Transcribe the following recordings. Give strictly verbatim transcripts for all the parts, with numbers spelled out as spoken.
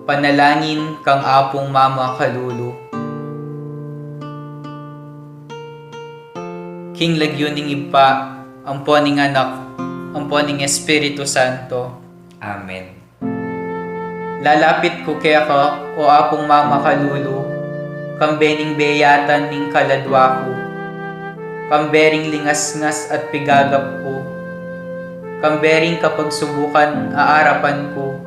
Panalangin kang Apung Mama Kalulu. King lagyu ning Ibpa, ampo ning Anak, ampo ning Espiritu Santo. Amen. Lalapit ku keka, o Apung Mama Kalulu, kambe ning beyatan ning kaladwa ku, kambe ring lingasngas at pigagap ku, kambe ring kapagsubukan a arapan ku,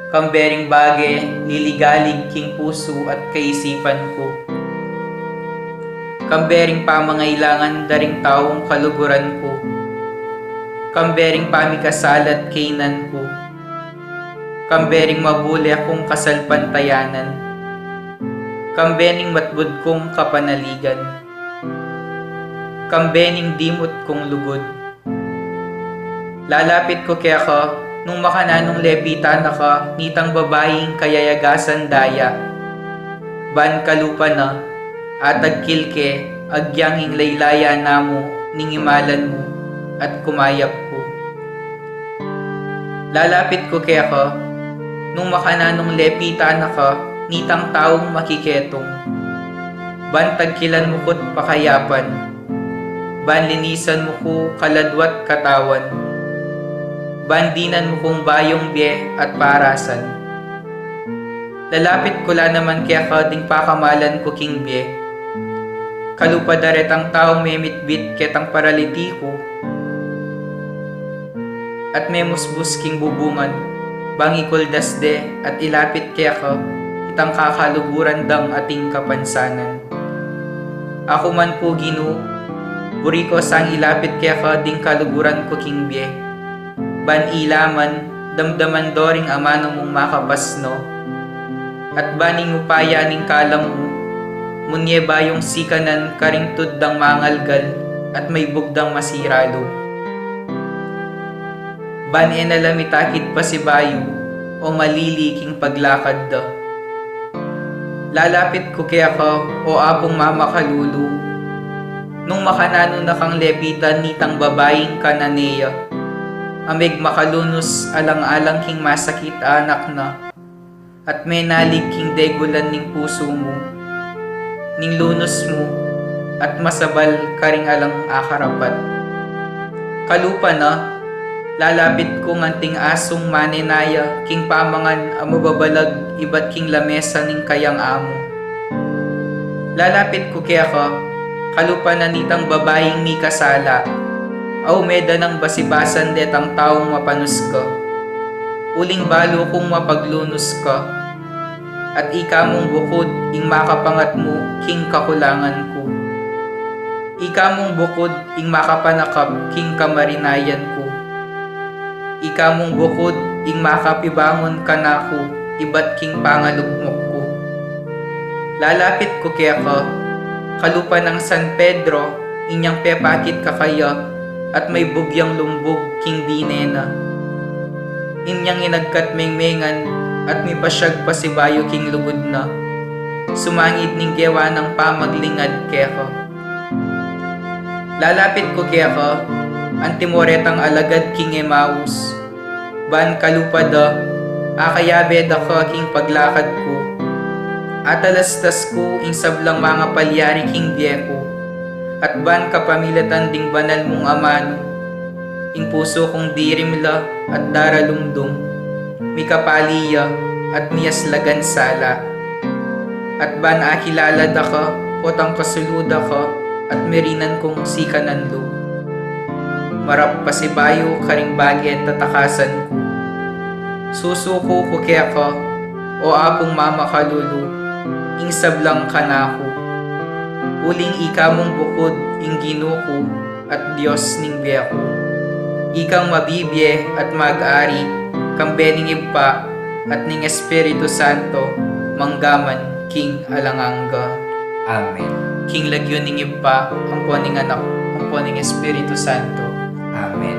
kambe ring bage liligalig king pusu at kaisipan ku, kambe ring pamangailangan da ring taung kaluguran ku, kambe ring pamikasala't kaynan ku, kambe ring mabule kung kasalpantayanan, kambe ning matbud kung kapanaligan, kambe ning dimut kung lugud. Lalapit ku keka, nung makananung lepitan na ka nitang babaing kayayagasan daya. Ban kalupa na, atagkil ke, agyang ing laylaya na mu, ning imalan mu, at kumayap ku. Lalapit ku keka, nung makananung lepitan na ka nitang taung makiketung. Ban tagkilan mu ku't pakayapan, ban linisan mu ku kaladwa't katawan, ban dinan mu kung bayung bie at parasan. Lalapit ku la naman keka ding pakamalan ku king bie. Kalupa da retang taung memitbit ketang paralitiku at memusbus king bubungan, bang ikuldas de at ilapit keka itang kakaluguran dang ating kapansanan. Aku man pu, Ginu, buri ku sang ilapit keka ding kaluguran ku king bie, ban ila man damdaman do ring amanu mung makapasnu, at ban ing upaya ning kalam mu, munye bayung sikanan karing tud dang mangalgal at maibug dang masira lub. Ban e na la mitakit pasibayu o malili king paglakad da. Lalapit ku keka, o Apung Mama Kalulu, nung makananu na kang lepitan nitang babaing Cananea, a megmakalunus alang-alang king masakit a anak na, at menalig king degulan ning pusu mu, ning lunus mu, at masabal karing alang akarapat. Kalupa na, lalapit ku nganting asung manenaya king pamangan a mababalag ibat king lamesa ning kayang amu. Lalapit ku keka, kalupa na nitang babaing mikasala, a ume da nang basibasan detang taung mapanusga. Uling balu kung mapaglunus ka, at ika mung bukud ing makapangatmu king kakulangan ku. Ika mung bukud ing makapanakap king kamarinayan ku. Ika mung bukud ing makapibangun kanaku ibat king pangalugmuk ku. Lalapit ku keka, kalupa nang San Pedro, inyang pepakit kakaya at maibug yang lumbug king dine na. Inyang inagkat mengmengan at mipasyag pasibayu king lugud na. Sumangid ning gewa nang pamaglingad keka. Lalapit ku keka, antimo retang alagad king Emaus. Ban kalupa da, akayabe da ka king paglakad ku. Atalastas ku ing sablang mangapalyari king bie ku. At ban kapamilatan ding banal mung amanu, ing pusu kung dirimla at daralumdum, mikapali ya at miyaslagan sala. At ban akilala da ka, potang kasulu da ka, at mirinan kung sikanan lub. Marap pasibayu karing bage tatakasan ku. Susuku ku keka, o Apung Mama Kalulu, ing sablang kanaku. Uling ika mung bukud ing Ginu ku at Dios ning bie ku. Ikang mabibie at mag-ari, kambe ning Ibpa, at ning Espiritu Santo, manggaman king alang angga. Amen. King lagyu ning Ibpa, ampo ning Anak, ampo ning Espiritu Santo. Amen.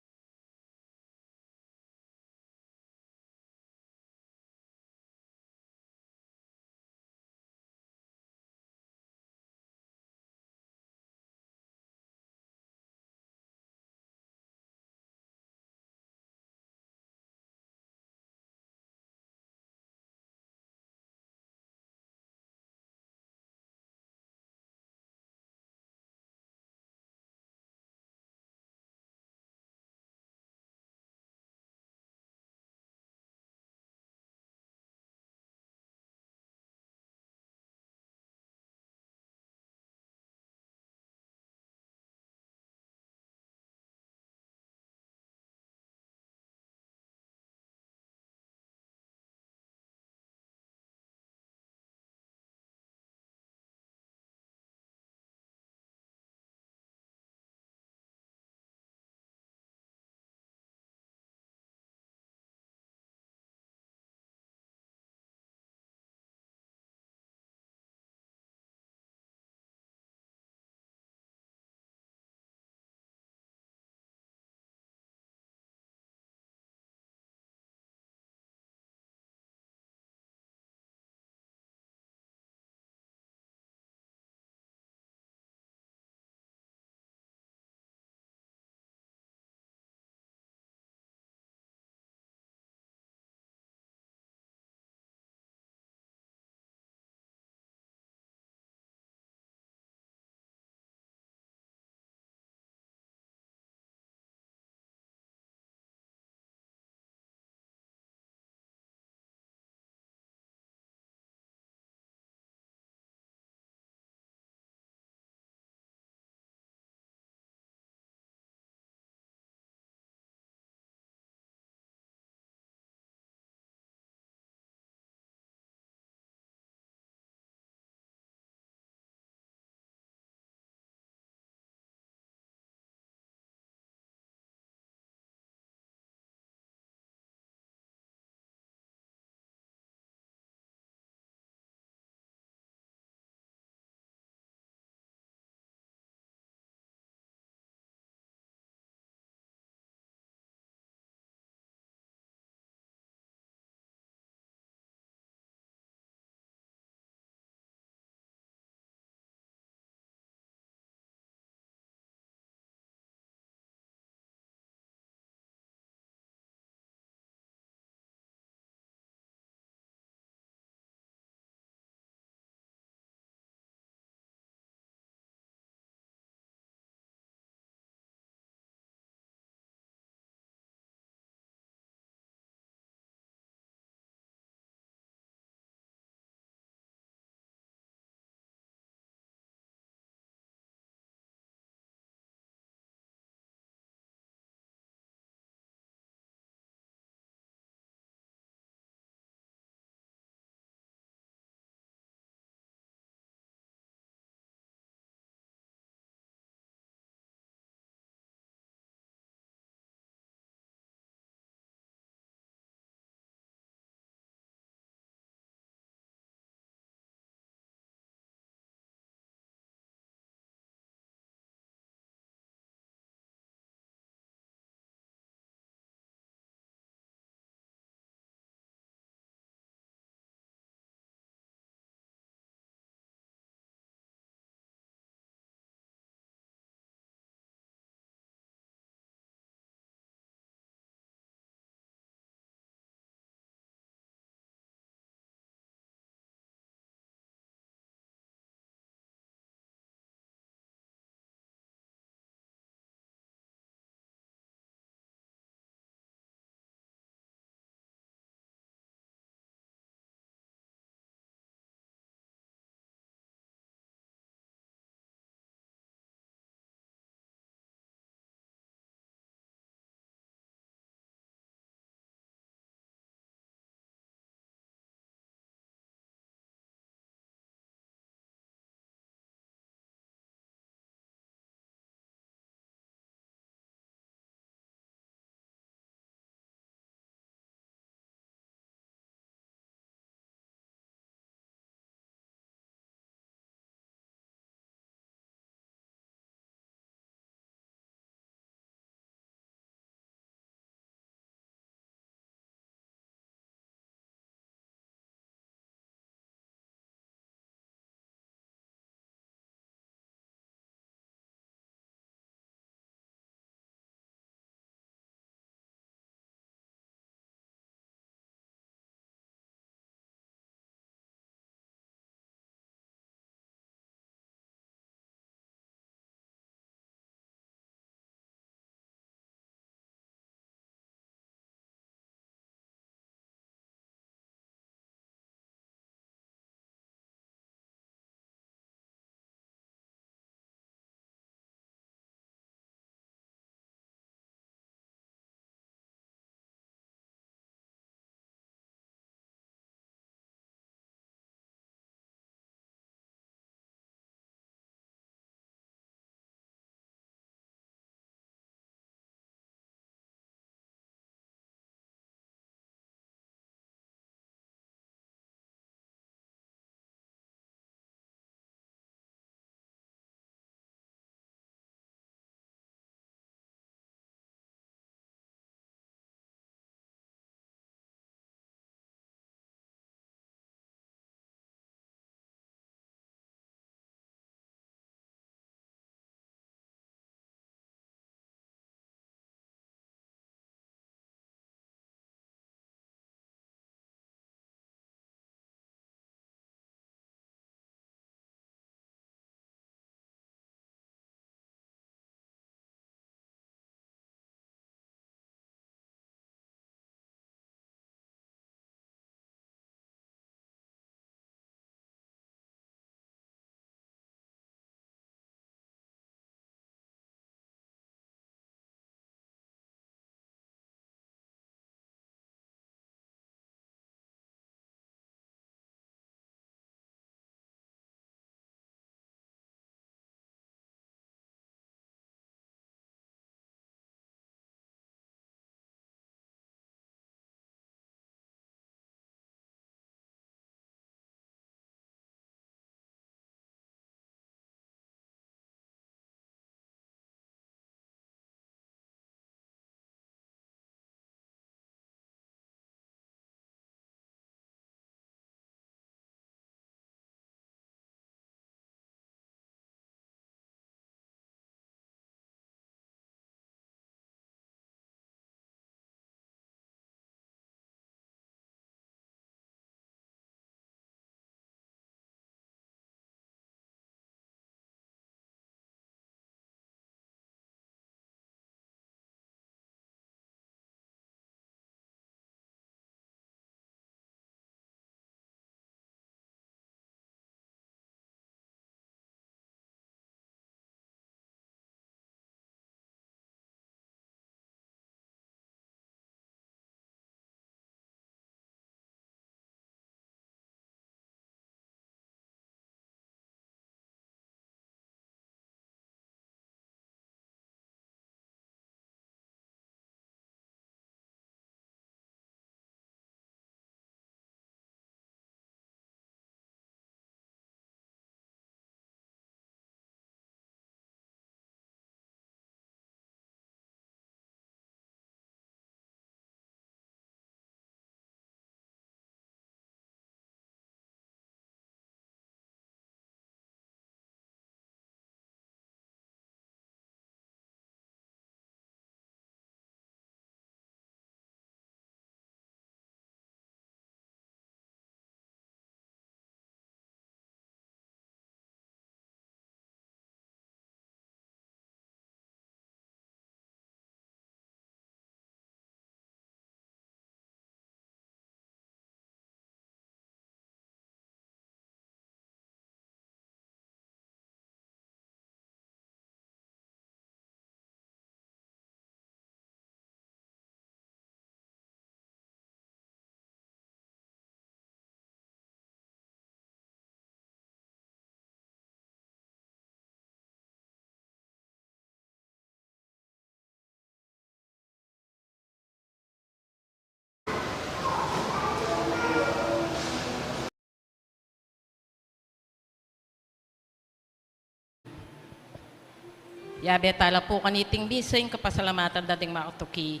Yabe tala pu kaniting misa ing kapasalamatan da ding makatuki.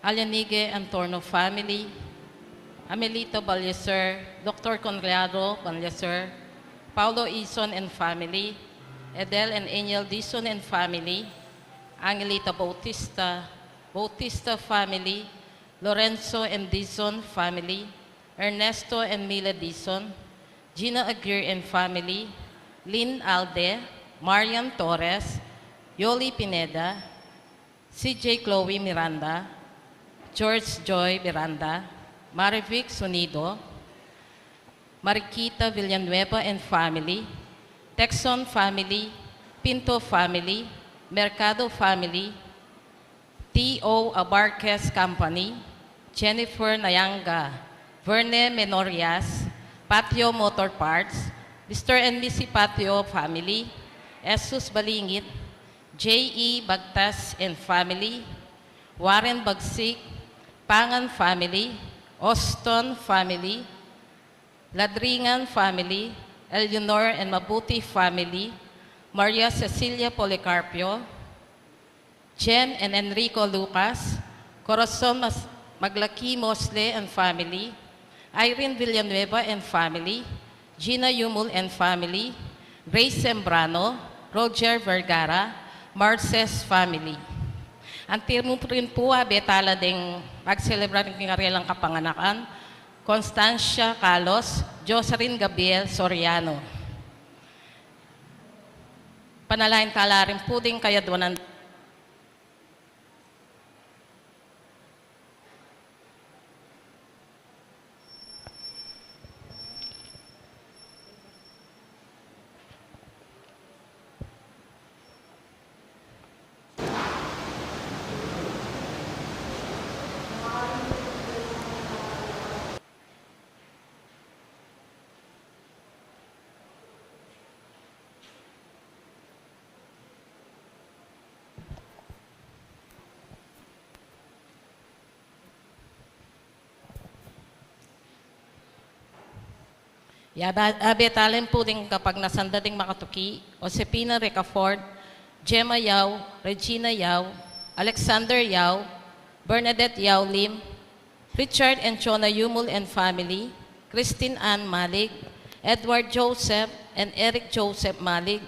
Alyanige Antorno family, Amelita Ballesur, Doktor Conrado Ballesur, Paulo Ison and family, Edel and Angel Dizon and family, Angelita Bautista, Bautista family, Lorenzo and Dizon family, Ernesto and Mila Dizon, Gina Aguirre and family, Lynn Alde, Marian Torres, Yoli Pineda, C J Chloe Miranda, George Joy Miranda, Marivic Sunido, Mariquita Villanueva and family, Texon family, Pinto family, Mercado family, T O Abarquez Company, Jennifer Nayanga, Verne Menorias, Patio Motor Parts, Mister and Missy Patio family, Jesus Balingit, J E Bagtas and family, Warren Bagsik, Pangan family, Austin family, Ladringan family, Eleanor and Mabuti family, Maria Cecilia Policarpio, Jen and Enrico Lucas, Corazon Mas-, Maglaki Mosle and family, Irene Villanueva and family, Gina Yumul and family, Grace Sembrano, Roger Vergara, Marces family. Antimu rin pu, abe tala ding magselebrar king karelang kapanganakan, Constancia Carlos, Jocelyn Gabriel Soriano. Panalangin tala rin pu ding kayadwanan. Yabe, abe tala rin pu ding kapagnasan da ding makatuki, Josefina Ricafort, Gemma Yao, Regina Yao, Alexander Yao, Bernadette Yao Lim, Richard and Chona Yumul and family, Christine Ann Malig, Edward Joseph and Eric Joseph Malig,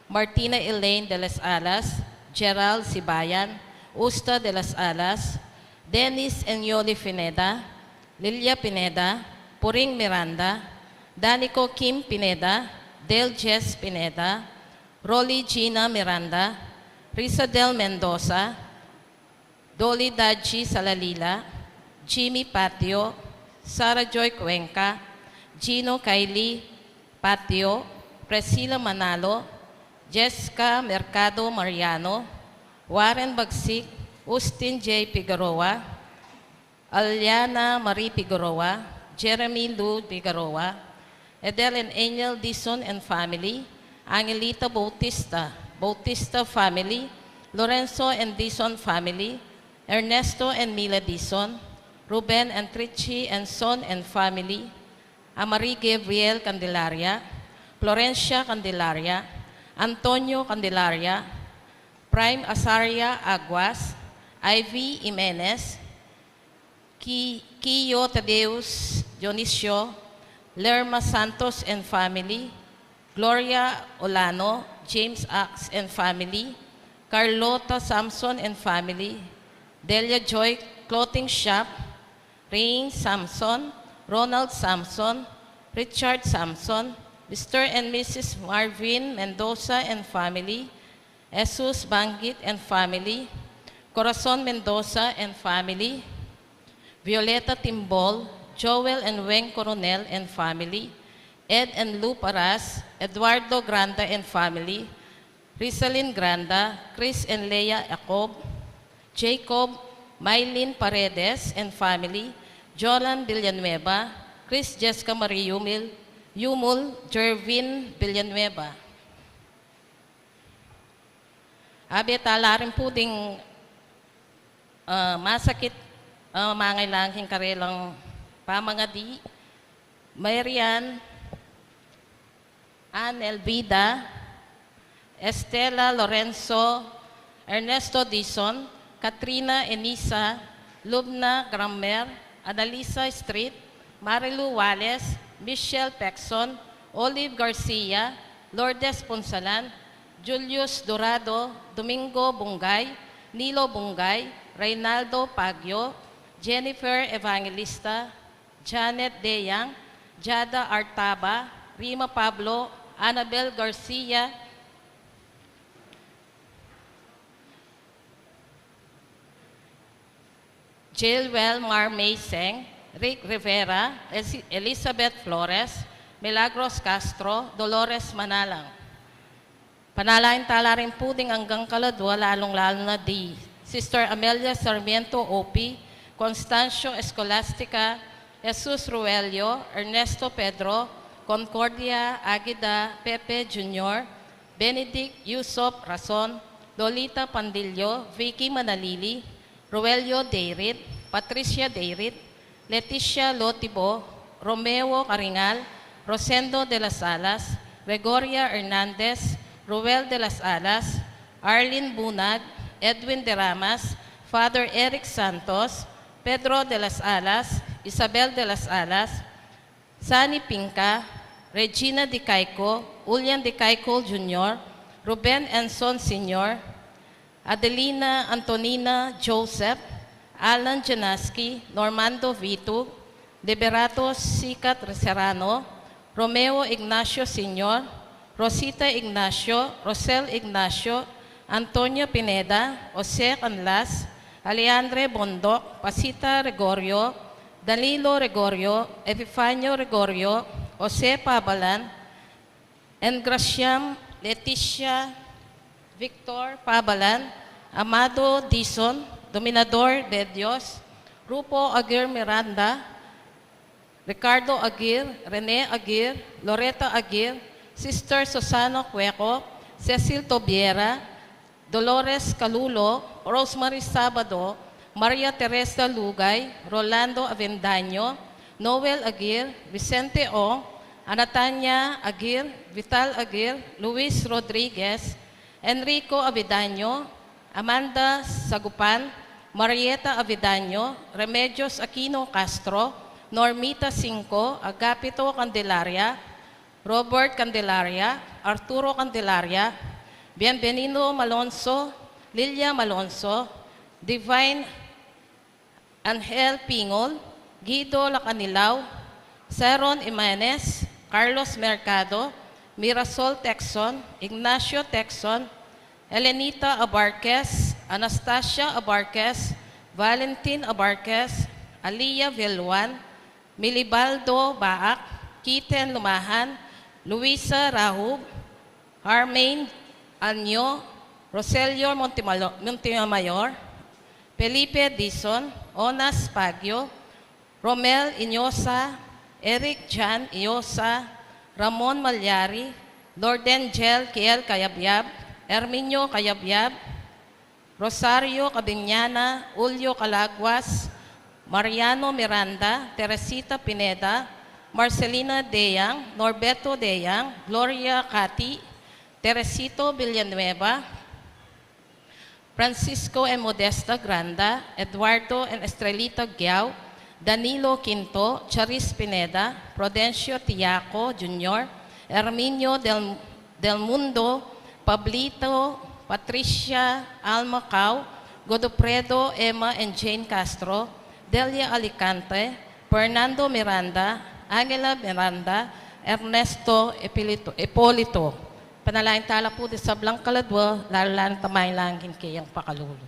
Martina Elaine de las Alas, Gerald Sibayan, Usta de las Alas, Dennis and Yoli Pineda, Lilia Pineda, Puring Miranda, Danico Kim Pineda, Del Jess Pineda, Rolly Gina Miranda, Risa Del Mendoza, Dolly Daji Salalila, Jimmy Patio, Sarah Joy Cuenca, Gino Kylie Patio, Priscilla Manalo, Jessica Mercado Mariano, Warren Bagsik, Justin J Figueroa, Aliana Marie Figueroa, Jeremy Lou Figueroa, Edel and Angel Dizon and family, Angelita Bautista, Bautista family, Lorenzo and Dizon family, Ernesto and Mila Dizon, Ruben and Trichy and Son and family, Amari Gabriel Candelaria, Florencia Candelaria, Antonio Candelaria, Prime Azaria Aguas, Ivy Jimenez, Ki-, Kiyo Tadeus Dionisio, Lerma Santos and family, Gloria Olano, James Ax and family, Carlota Samson and family, Delia Joy Clothing Shop, Rain Samson, Ronald Samson, Richard Samson, Mister and Missus Marvin Mendoza and family, Jesus Bangit and family, Corazon Mendoza and family, Violeta Timbol, Joel and Weng Coronel and family, Ed and Lou Paras, Eduardo Granda and family, Rizalin Granda, Chris and Leia Jacob, Jacob, Mylene Paredes and family, Jolan Villanueva, Chris Jessica Marie Yumil, Yumul Jervin Villanueva. Abe tala rin pu ding, ah, masakit, ah, mangailangan king karelang pamangadi, Marian Ann Elvida, Estela Lorenzo, Ernesto Dizon, Katrina Enisa, Lubna Grammer, Analisa Street, Marilu Wales, Michelle Pexon, Olive Garcia, Lourdes Punsalan, Julius Dorado, Domingo Bungay, Nilo Bungay, Reynaldo Pagyo, Jennifer Evangelista, Janet Deyang, Jada Artaba, Rima Pablo, Annabel Garcia, Jailwell Mar Mayseng, Rick Rivera, Esi- Elizabeth Flores, Milagros Castro, Dolores Manalang. Panalangin tala rin pu ding anggang kaladwa, lalung-lalu na di Sister Amelia Sarmiento O P, Constancio Escolastica, Jesus Ruelio, Ernesto Pedro, Concordia Aguida, Pepe Junior, Benedict Yusop Rason, Lolita Pandillo, Vicky Manalili, Roelio Deirit, Patricia Deirit, Leticia Lotibo, Romeo Caringal, Rosendo de las Alas, Gregoria Hernandez, Roel de las Alas, Arlene Bunag, Edwin de Ramas, Father Eric Santos, Pedro de las Alas, Isabel de las Alas, Sani Pinca, Regina Di Caico, Julian Di Caico Junior, Ruben Enson Senior, Adelina Antonina Joseph, Alan Janaski, Normando Vitug, Liberato Sicat Serrano, Romeo Ignacio Senior, Rosita Ignacio, Rosel Ignacio, Antonio Pineda, Jose Canlas, Alejandre Bondoc, Pasita Gregorio, Danilo Gregorio, Epifanio Gregorio, Jose Pabalan, Engraciam, Leticia, Victor Pabalan, Amado Dizon, Dominador de Dios, Rupo Aguirre Miranda, Ricardo Aguirre, Rene Aguirre, Loretta Aguirre, Sister Susano Cueco, Cecil Tobiera, Dolores Calulo, Rosemary Sabado, Maria Teresa Lugay, Rolando Avendaño, Noel Aguirre, Vicente Ong, Anatania Aguirre, Vital Aguirre, Luis Rodriguez, Enrico Avendaño, Amanda Sagupan, Marieta Avendaño, Remedios Aquino Castro, Normita Cinco, Agapito Candelaria, Robert Candelaria, Arturo Candelaria, Bienvenido Malonzo, Lilia Malonzo, Divine Angel Pingol, Guido Lacanilaw, Saron Jimenez, Carlos Mercado, Mirasol Texon, Ignacio Texon, Elenita Abarquez, Anastasia Abarquez, Valentin Abarquez, Alia Vilwan, Milibaldo Baak, Kiten Lumahan, Luisa Rahub, Harmaine Anyo, Roselio Montemalo- Montemayor, Felipe Dizon, Onas Pagyo, Romel Iñosa, Eric Jan Iñosa, Ramon Malyari, Lordengel Kiel Cayabyab, Herminio Cayabyab, Rosario Cabiñana, Julio Calaguas, Mariano Miranda, Teresita Pineda, Marcelina Deyang, Norberto Deyang, Gloria Cati, Teresito Villanueva, Francisco and Modesta Granda, Eduardo and Estrelita Giao, Danilo Quinto, Charis Pineda, Prudencio Tiaco Junior, Herminio Del, Del Mundo, Pablito, Patricia, Alma Cao, Godofredo, Emma and Jane Castro, Delia Alicante, Fernando Miranda, Angela Miranda, Ernesto Epilito- Epolito. Panalangin tala pu di sablang kaladwa, lalu-lalu na tamu ing kayang pakalulu.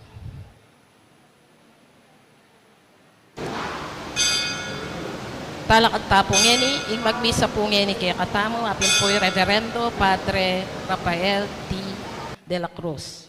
Talakad ta pu ngeni, ing magmisa pu ngeni kekatamu, apin pu i Reverendo Padre Rafael T. de la Cruz.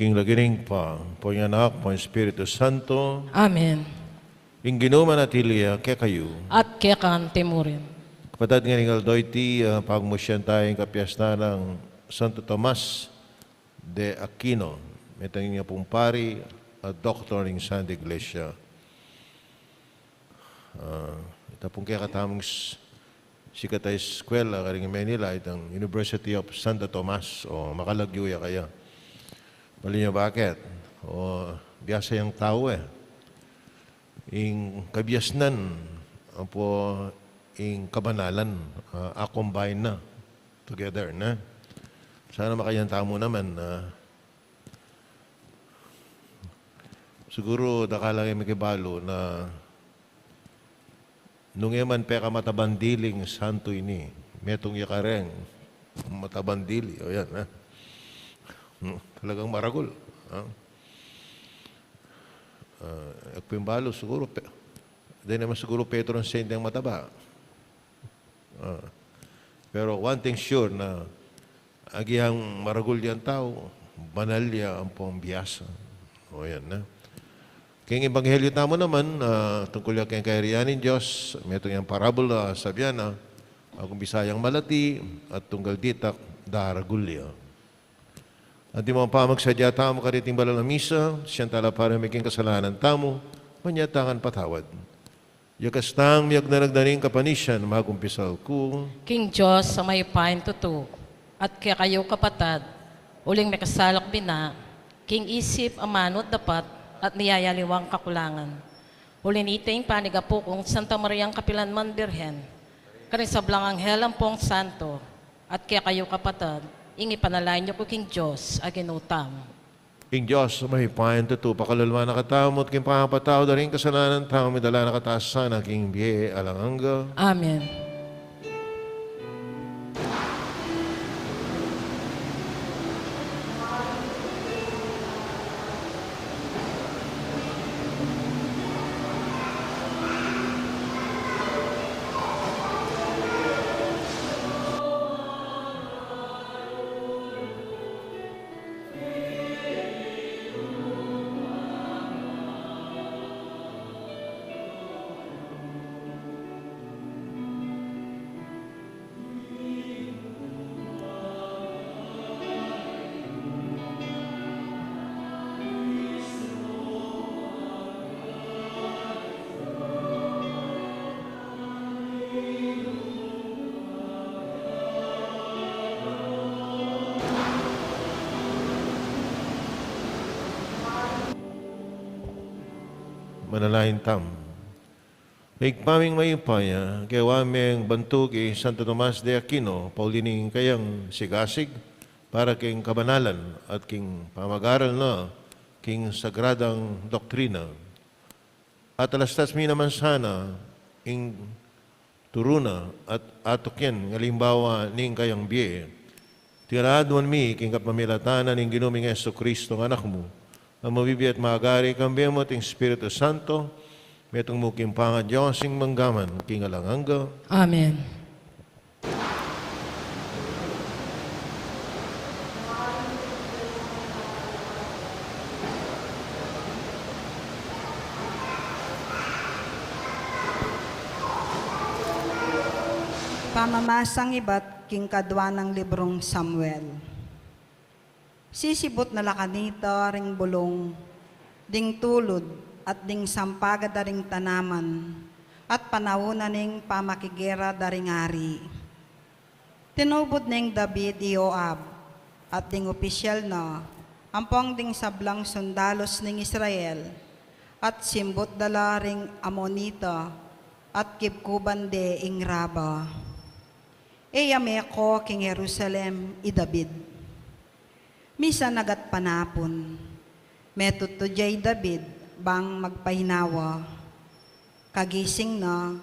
King lagyu ning Ibpa, ampo ning Anak, ampo ning Espiritu Santo. Amen. Ing Ginu manatili ya kekayu. At keka mu rin. Kapatad, ngeni king aldo iti, ah, pagmusian taya ing kapiesnan nang Santo Tomas de Aquino, metung ya pung pari at doktor ning Santa Iglesia. Ah, ita pung kekatamung s-, sikat a eskwela karing Manila, itang University of Santo Tomas, o makalagyu ya kaya. Bale yu bakit? O, biasa yang tau, e. Ing kabiasnan, ampo ing kabanalan, ah, a-combine na together, ne? Sana makayan tamu naman, ah, siguru dakal lang ing makibalu na nung e man pekamatabang diling santo ini, metung ya kareng matabang dili, o yan, ha? Hmm, talagang maragul, ha? Ah, e ku pin balu, siguru, pe-, di naman siguru Pedro Saint yang mataba. Ah. Pero one thing sure na agyang maragul yang tau, banal ya ampong biasa. O yan na. King ebanghelyo tamu naman, ah, tungkul ya king kayarian ning Dios, metung yang parabola, sabian na, magumpisang malati, at tunggal ditak, daragul ya. At ing mapamagsadya tamu kariting banal a misa, sian tala para maging kasalanan tamu, manyatang patawad. Yakas tang miyagdanag na ning kapanisian, magumpisal ku. King Dios a mayupayang tutu, at kekayu kapatad, uling mekasala ku bina, king isip, amanu at dapat, at miyayaliwang kakulangan. Uli nita ing panigapu kung Santa Mariang kapilanman Birhen, karing sablang anghel ampong santo, at kekayu kapatad, ing ipanalangin yu ku king Dios a Ginu tamu. Ing Dios a mayupayang tutu, pakalulwan na katamu, at king pangapatawad da ring kasalanan tamu, idala na katamu sana king bie alang angga. Amen. Manalangin tamu. Ibpa ming mayupaya, kewa meng bantug i Santo Tomas de Aquino, pauli ning kayang sigasig para king kabanalan at king pamag-aral na king sagradang doktrina. At alastas mi naman sana ing turu na at atukyan ing alimbawa ning kayang bie. Iti ngan aduan mi king kapamilatan ning Ginu ming Jesucristo, a Anak mu, a mabibie at magari kambe mu at ning Espiritu Santo, metung mu king pangadyos ing mangga man king alang angga. Amen. Pamamasang ibat king kadua nang librung Samuel. Sisibut na la kanita ring bulung, ding tulud, at ding sampaga da ring tanaman, at panaun na ning pamakigera da ring ari. Tinubud neng David i Joab, at ding opisyal na, ampong ding sablang sundalus ning Israel, at simbut da la ring Amonita, at kibkuban de ing Raba. E ya meko king Jerusalem i David. Misan agat panapun, metud tudja i David bang magpainawa. Kagising na,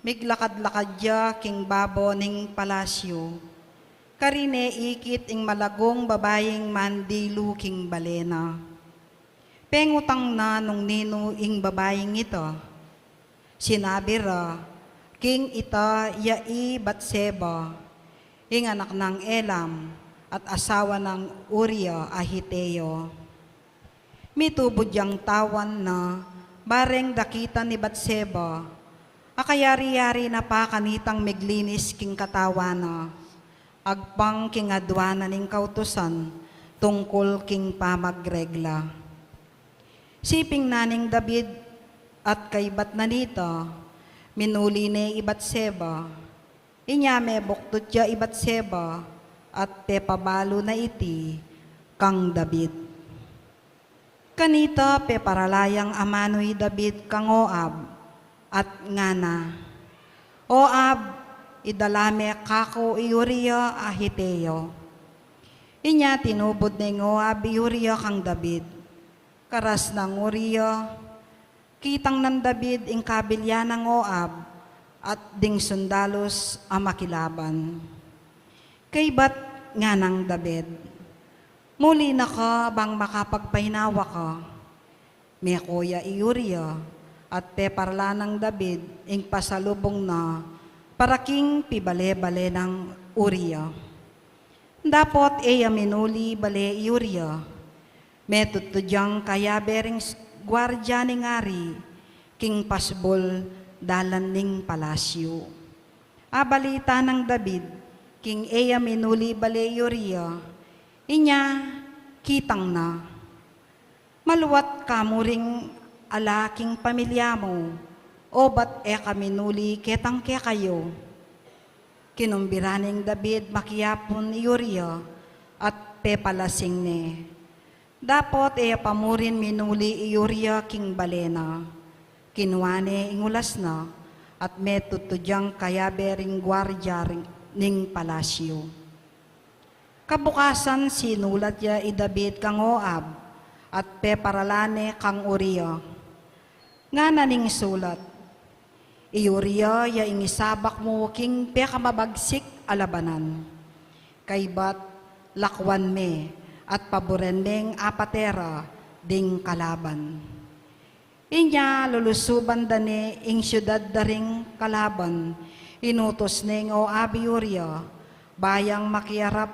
miglakad-lakad ya king babo ning palasyu, karine ikit ing malagung babaing mandilu king bale na. Pengutang na nung ninu ing babaing ita. Sinabi ra, king ita ya i Batseba, ing anak nang Elam, at asawa nang Uria a Heteo. Mitubud yang tawan na, bareng dakitan i Batseba, a kayari-yari na pa kanitang meglinis king katawan na, agpang king aduan na ning kautusan tungkul king pamagregla. Siping na ning David at kaybat na nita, minuli ne i Batseba. Inya mebuktud ya i Batseba at pepabalu na iti kang David. Kanita peparala yang amanu i David kang Joab at ngana, "Joab, idala me kaku i Uria a Heteo." Inya tinubud neng Joab i Uria kang David. Karas nang Uria, kitang nang David ing kabilya nang Joab at ding sundalus a makilaban. Kaybat nganang David, "Muli na ka bang makapagpainawa ka." Meko ya i Uria at peparala nang David ing pasalubung na para king pibale-bale nang Uria. Dapot e ya minuli bale i Uria. Metudtud yang kayabe ring s-, guardia ning ari king pasbul dalan ning palasyu. Abalita nang David king e ya minuli bale i Uria, inya kitang na, "Maluat ka mu ring ala king pamilya mu, obat e ka minuli ketang kekayu." Kinumbira neng David makiapun i Uria at pepalasing ne. Dapot e ya pa murin minuli i Uria king bale na. Kinua ne ing ulas na at metudtud yang kayabe ring guardia ring, ning palasyu. Kabukasan sinulat ya i David kang Joab at peparala ne kang Uria. Ngana ning sulat, "I Uria ya ing isabak mu king pekamabagsik a labanan. Kaybat lakuan me at paburen meng apate ra ding kalaban." Inya lulusuban da ne ing siudad da ring kalaban, inutus neng Joab i Uria, ba yang makiarap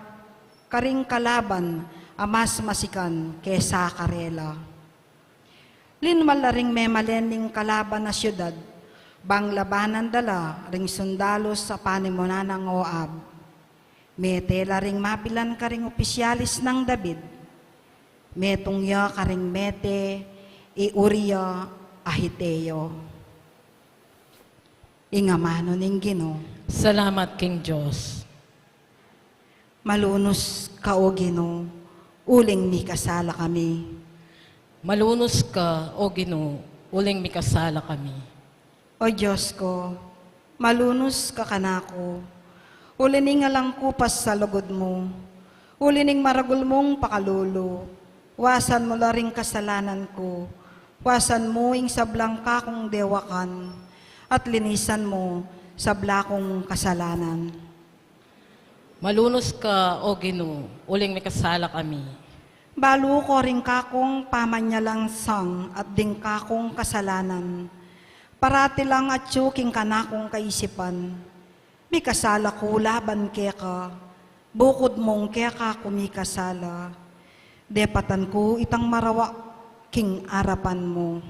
karing kalaban a mas masikan kesa karela. Linwal la ring memalen ning kalaban a siudad, bang labanan da la ring sundalus a panimunan nang Joab. Mete la ring mapilan karing opisyalis nang David. Metung ya karing mete i Uria a Heteo. Ing amanu ning Ginu. Salamat king Dios. Malunus ka, O Ginu, uling mikasala kami. Malunus ka, O Ginu, uling mikasala kami. O Dios ku, malunus ka kanaku, uli ning alang ku pa sa lugud mu, uli ning maragul mung pakalulu, wasan mu la ring kasalanan ku, wasan mu ing sablang kakung dewakan, at linisan mu sabla kung kasalanan. Malunus ka, O Ginu, uling mikasala kami. Balu ko ring kakung pamanyalang sang at ding kakung kasalanan. Parati lang atyu king kanakung kaisipan. Mikasala ku laban keka, bukud mung keka ku mikasala. Depatan ku itang marawak king arapan mu.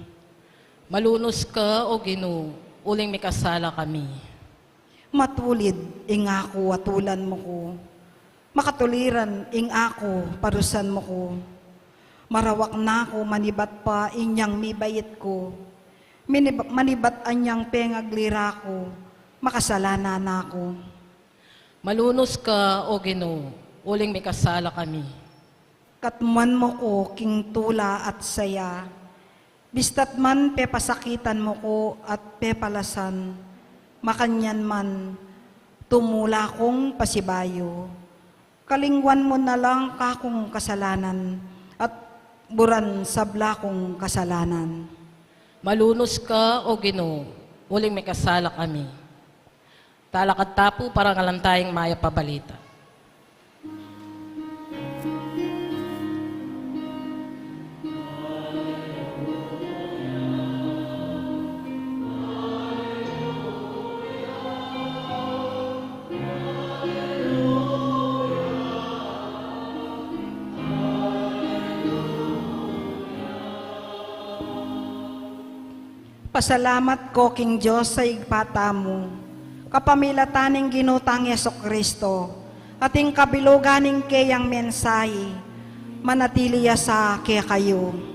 Malunus ka, O Ginu, uling mikasala kami. Matulid ing aku, atulan mu ku. Makatuliran ing aku, parusan mu ku. Marawak na ku manibat pa inyang mibait ku. Minib-, manibat anyang pengaglira ku, makasalanan na ku. Malunus ka, O Ginu, uling mikasala kami. Katmuan mu ku king tula at saya. Bista't man pepasakitan mu ku at pepalasan, makanyan man tumula kung pasibayu. Kalingwan mu na lang kakung kasalanan at buran sabla kung kasalanan. Malunus ka, O Ginu, uling mikasala kami. Talakad ta pu para ngalan tayang mayap a balita. Pasalamat ko king Dios a Ibpa tamu, kapamilatan ning Ginu tang Jesucristo, at ing kabilugan ning keyang mensahe, manatili ya sa kekayu.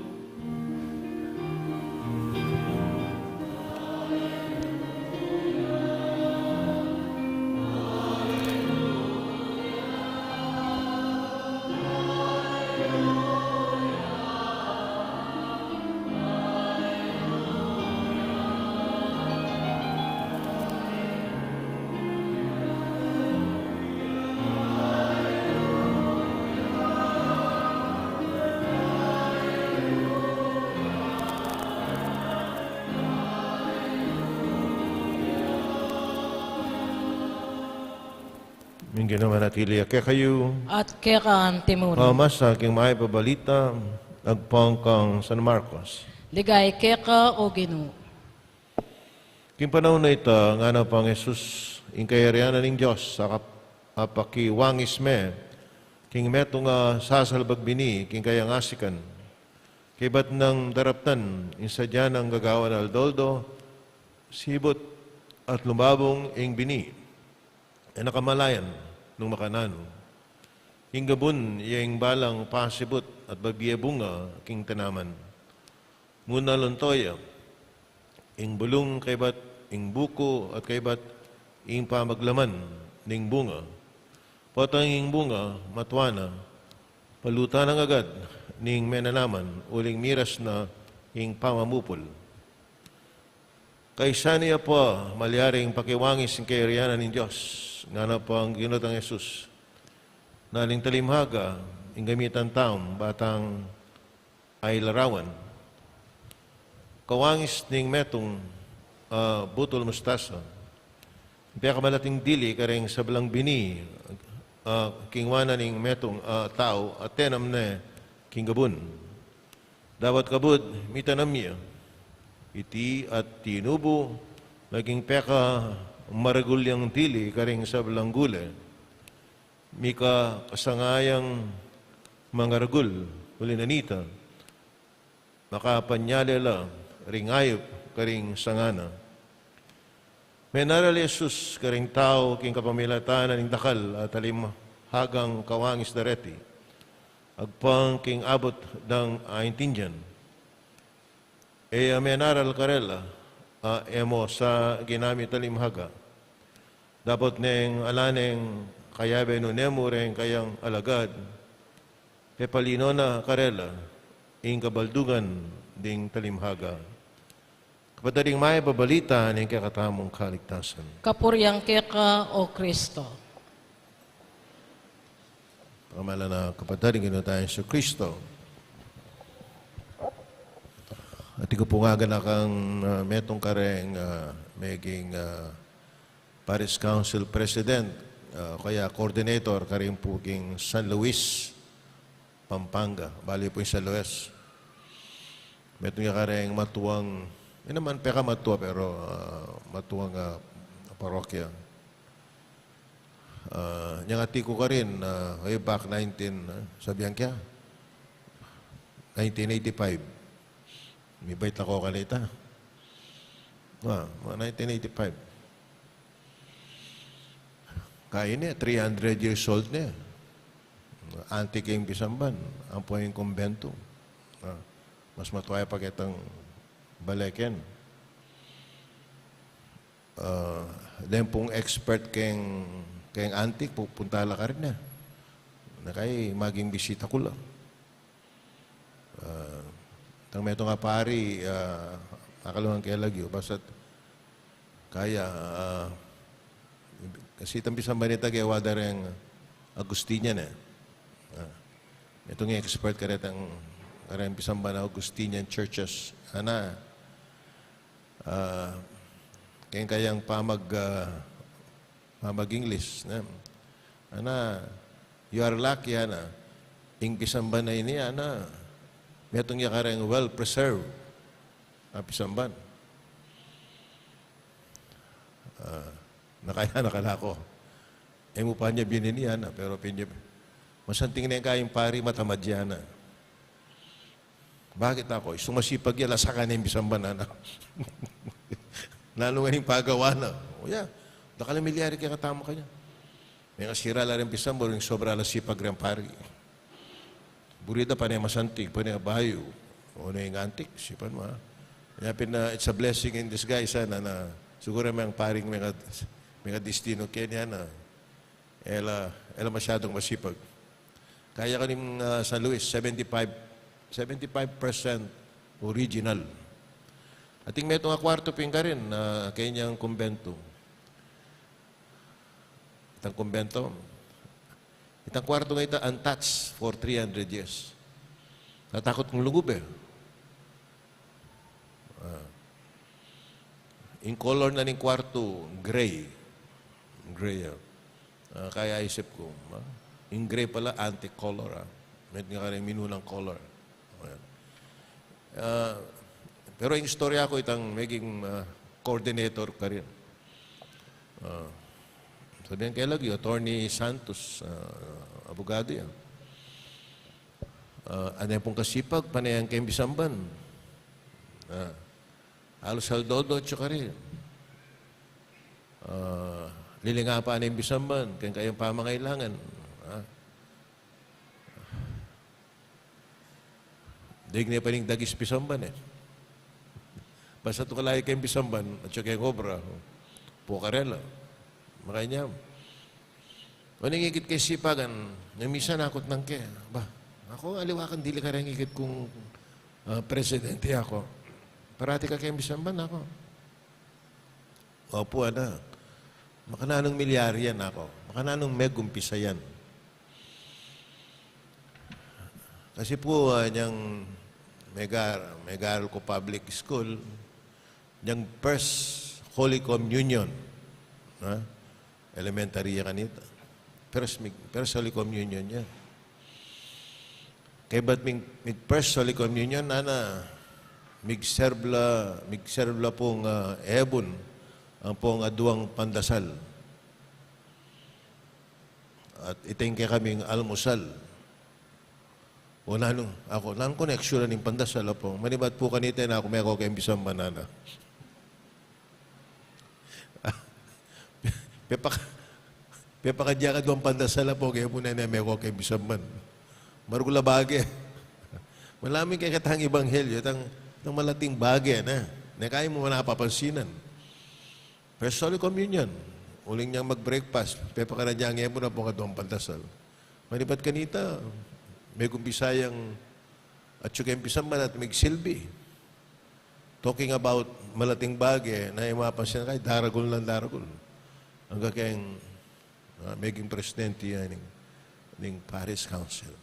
Ing Ginu manatili ya kekayu. At keka antimurin. Pamasa king mayap a balita agpang kang San Marcos. Ligaya keka, o Ginu. King panaun a ita, ngana pang Jesus, ing kayarian na ning Dios a kap-, a pakiwangis me king metung a sasalbag bini king kayang asikan. Kaybat nang daraptan ing sadya nang gagawan aldo-aldo, sibut at lumabung ing bini. E na kamalayan nung makananu. Ing gabun ya ing balang pasibut at babie bunga king tanaman. Nune lunto ya ing bulung kaybat ing buku at kaybat ing pamaglaman ning bunga. Potang ing bunga matua na, palutan na agad ning menanaman uling miras na ing pamamupul. Kaysa ne ya pa malyaring pakiwangis ing kayarian ning Dios, ngana pang Ginu tang Jesus, na ning talimhaga ing gamitan tamu, batang ay larawan. Kawangis ning metung, ah, butul mustasa, pekamalating dili kareng sablang bini, ah, kingwa na ning metung, ah, tau, a tenam ne king gabun. Dapot kabud mitanam ya iti at tinubu, maging pekamaragul yang dili kareng sablang gule. Mika kasangayang mangaragul, uli na nita, makapanyale la ring ayup karing sanga na. Menaral i Jesus karing tau king kapamilatan na ning dakal a talimhagang kawangis da reti, agpang king abut dang aintindian. E ya menaral karela a e mo sa ginamit talimhaga. Dapot neng ala neng kayabe nune mu reng kayang alagad, pepalino na karela ing kabaldugan ding talimhaga. Kapatad, ing mayap a balita ning kekatamung kaligtasan. Kapurian keka, o Kristo. Pamalan na kapatad ing Ginu tang Jesucristo. Atin ku pung aganakang, ah, metung kareng, ah, meging, ah, Parish Council President, ah, kaya coordinator karing pu king San Luis, Pampanga. Bali pu ing San Luis. Metung ya kareng matuang, e naman pekamatua pero, ah, matuang, ah, parokya. Ah, nyang atin ku karin, ah, way back nineteen, ah, sabian kya? Nineteen eighty-five. Mibait ako kanita. Ah, mga nineteen eighty-five. Kaya ini, three hundred years old ne. Antik ing pisamban, ampo ing kumbento. Ah, mas matua ya pa ketang bale ken. Ah, deng pung expert keng, keng antik, pu-, punta la karin ya. Na kay maging bisita ku la. Ah, tang metung a pari, ah, akaluan ke lagyu, basta't kaya, ah, kasi itang pisamban ita gewa da reng Augustinian e. Ah, metung ing expert karetang, kareng pisamban a Augustinian churches. Ana, ah, keng kayang pamag-, ah, pamag-English, ne? Ana, you are lucky, ana. Ing pisamban a ini, ana, metung ya kareng well-preserved a pisamban. Ah, na kaya na kala ku. E mu pa nya binini, ana, pero pin-, masanting ne kaya ing pari matamad ya, ana. Bakit ako? Istung masipag ya, lasakan ne ing pisamban, ana. Nanu ngan ing pagawa na? O ya, dakal a milyari keng katamu kanyan. Mengasira la reng pisamban, o ing sobra la sipag reng pari. Buri da pane masanting, pane bayu, o ne ing antik, sipan mu, a. Kaya pin, ah, it's a blessing in disguise, ah, na, na, siguru meng paring menga, mengadestino keni, na e la, e la masyadung masipag. Kaya kaning, ah, San Luis, seventy-five, seventy-five percent original. Atin metung a kwartu pin karin, ah, kenyang kumbento. Itang kumbento. Itang kwartu nga ita untouched for three hundred years. Tatakut kung lugub e. Ah. Ing color na ning kwartu, gray. Gray, ah. Ah, kaya isip ku, ah, ing gray pala, antique color, ah. Metung ya karing minunang color. Ayan. Ah, pero ing istorya ku itang meging, ah, coordinator karin. Ah, sabian ke lagyu, Attorney Santos, ah, abogado yan. Ah, ane pung kasipag, pane yang keng pisamban. Ah, alus aldo-aldo atyu karin. Ah, lilingapan ne ing pisamban keng kayang pamangailangan. Ah. Daig ne pala ing dagis pisamban e. Basta tuka la keng pisamban, atyu keng obra, pukaran la. Makanyan. O ning ikit ke sipagan, nung minsan akutnan ke, ba, aku, aliwa kang dili kareng ikit kung, ah, presidente aku. Parati ka keng pisamban, aku. Opu, ana. Makananung milyari yan, aku? Makananung megumpisa yan? Kasi pu, ah, inyang megar-, megaral ku public school, inyang first Holy Communion, ha? Elementary ya kanita. First mig-, first Holy Communion ya. Kaybat mig, mig first Holy Communion, ana, mig-serve la, mig-serve la pung, ah, ebun, ampong aduang pandasal. At iting kekaming almusal. O nanu, aku, nanu connection ning pandasal, ampong manibat pu kanita, e na ku meko keng pisamban, ana. Pepaka-, pepakadya ka aduang pandasal, ampong e pu ne meko keng pisamban. Maragul a bage. Malamin kekatang ebanghelyo, itang, itang malating bage, na. Ne kayi mu napapansinan. First Holy Communion, uling yang mag-breakfast, pepakadya ne pu na ampong aduang pandasal. Manibat kanita, megumpisa yang atyu keng pisamban at migsilbi. Talking about malating bage, na e mapansin kay daragul nang daragul. Angga keng, ah, meging presidente ya ning, ning Parish Council.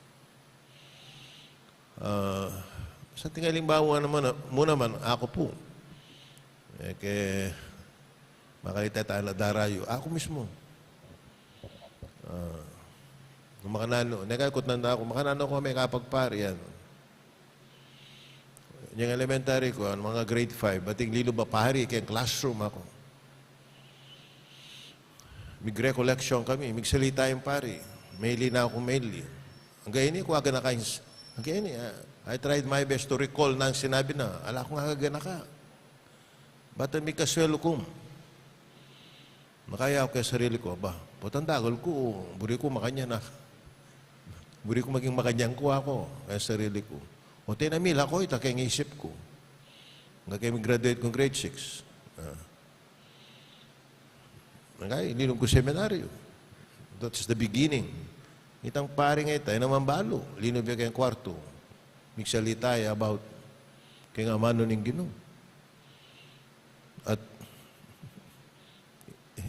Ah, sa tingaling bawa naman, mu naman, aku pu. E ke, makalita tana darayu. Aku mismu. Ah, makananu, ne kayi kutnan da ku, makananu ku mekapagpari, ana. Inyang elementary ku, anu, mga grade five, ating lilu ba pari keng classroom, aku. Mig-recollection kami, migsalita ing pari. Maili na kung maili. Angga ini, ku aganaka ing s-, angga ini, ah, I tried my best to recall nang sinabi na, ala kung aganaka. Bata mikaswelu ku. Makaya ku keng sarili ku, ba, potang dagul ku, buri ku makanyan na. Buri ku maging makanyan ku, aku, keng sarili ku. O, tinamila ku ita keng isip ku. Angga keng graduate kung grade six. Ah. Angga, linub ku seminaryo. That's the beginning. Itang pari nga ita, e na man balu, linub ya keng kwartu. Migsalita ya about keng amanu ning Ginu. At,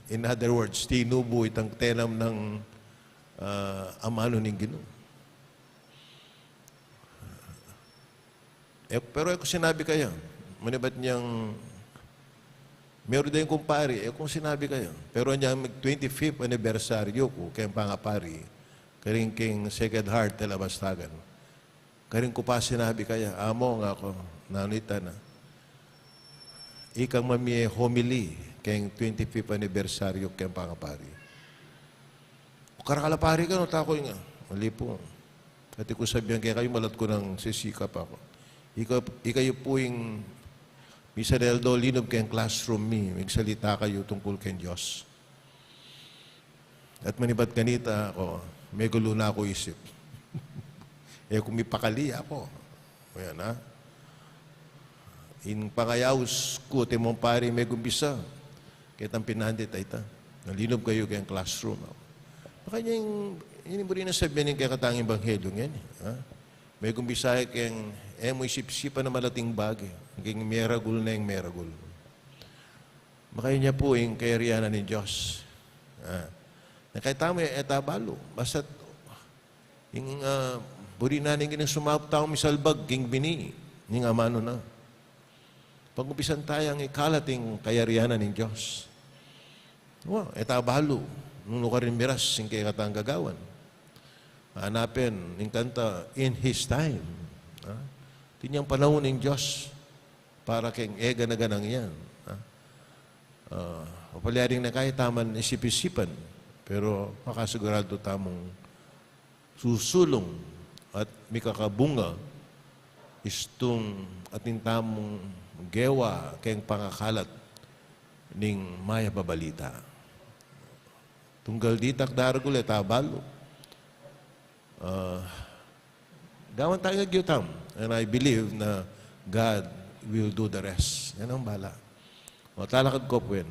in other words, tinubu itang tenam nang, ah, amanu ning Ginu. E, pero e ku sinabi kaya, manibat inyang, meru deng kumpari, e ku sinabi kaya. Pero inyang mag twenty-fifth anibersaryu ku keng pangapari, karing keng Sacred Heart, Talabastagan. Karin ku pa sinabi kaya, "Among," aku, "nanu ita na? Ikang mamie homily keng twenty-fifth anibersaryu keng pangapari." "Karakal a pari ka, no?" Taku, inga. "Ali pu. Atiu kung sabian kekayu, malat ku nang sisikap," aku. Ika-, ikayu pu ing misan aldo linub keng classroom mi, migsalita kayu tungkul keng Dios. At manibat kanita aku, megulu na ku isip. E ku mipakali aku. Ayan, ha? Ing pangayaus ku, atin mung pari, megumpisa ketang pinandit a ita. Linub kayu keng classroom. Makanyan, ini buri nang sabian ning kekatang ebanghelyu ngeni, ha? Megumpisa ya keng e mu isip-isipan a malating bage, keng meragul na ing meragul. Makanyan pu ing kayarian na ning Dios. Ah. Na kaya tamu, e ta balu. Basta ing, ah, buri na ning ginang sumaup tamu misalbag king bini ning amanu na. Pagumpisan tayang ikalat ing kayarian na ning Dios. Wa, e ta balu nung nukarin miras ing kekatang gagawan. Anapen ning kanta, In His Time. Ha? Atin yang panaun ning Dios para keng e gana-ganang yan. Ha? Ah, mapalyaring na kaya taman isip-isipan, pero makasigurado tamung susulung at mikakabunga istung atin tamung gewa keng pangakalat ning mayap a balita. Tunggal ditak daragul e ta balu. Ah, gawan taya ing agyu tamu, and I believe na God will do the rest. Yan ang bala. O, talakad ko pu yan.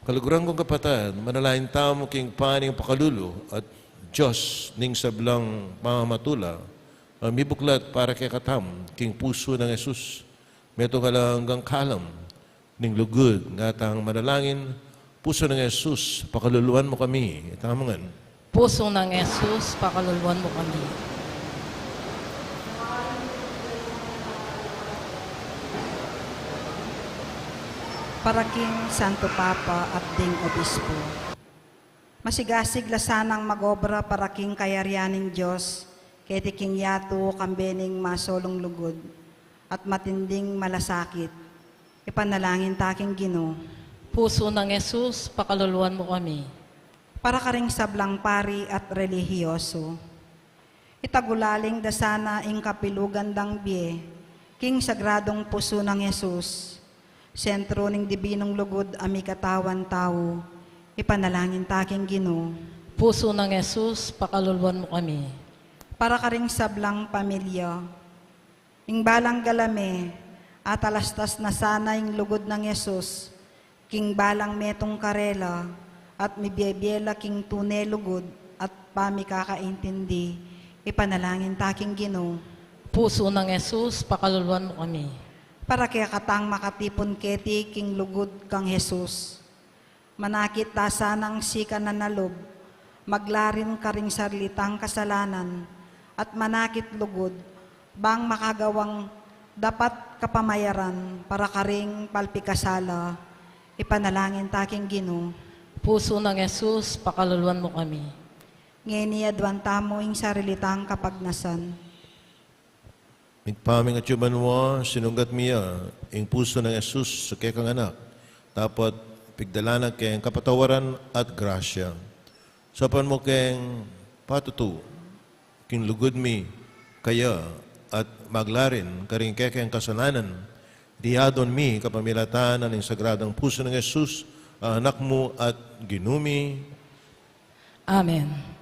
Kaluguran kung kapatad, manalangin tamu king Ibpa ning pakalulu at Dios ning sablang pamamatula, a mibuklat para kekatamu king pusu nang Jesus, metung alang anggang kalam ning lugud. Ngatang manalangin, Pusu nang Jesus, pakaluluan mu kami. Itamu ngan. Pusu nang Jesus, pakaluluan mu kami. Para king Santo Papa at ding Obispo. Masigasig la sanang mag-obra para king kayarian ning Dios, keti king yatu kambe ning masolung lugud at matinding malasakit. Ipanalangin ta king Ginu. Pusu nang Jesus, pakaluluan mu kami. Para karing sablang pari at relihiyoso. Itagulaling da sana ing kapilugan dang bie king sagradung pusu nang Jesus, sentro ning dibinung lugud a mikatawan tau. Ipanalangin ta king Ginu. Pusu nang Jesus, pakaluluan mu kami. Para karing sablang pamilya. Ing balang galame, atalastas na sana ing lugud nang Jesus king balang metung karela, at mibie-bie la king tune lugud at pamikakaintindi. Ipanalangin ta king Ginu. Pusu nang Jesus, pakaluluan mu kami. Para kekatang makatipun keti king lugud kang Jesus. Manakit ta sanang sikanan a lub, maglarin karing sarili tang kasalanan, at manakit lugud, bang makagawang dapat kapamayaran para karing palpikasala. Ipanalangin ta king Ginu. Pusu nang Jesus, pakaluluan mu kami. Ngeni aduan tamu ing sarili tang kapagnasan. Ibpa ming atsu ka banua, sinunggat mi ya ing pusu nang Jesus a kekang Anak, dapot pigdala na keng kapatawaran at grasya. Saupan mu keng patutu king lugud mi kaya at maglarin karing kekeng kasalanan, iti adwan mi kapamilatan na ning sagradang pusu nang Jesus, a Anak mu at Ginu mi. Amen.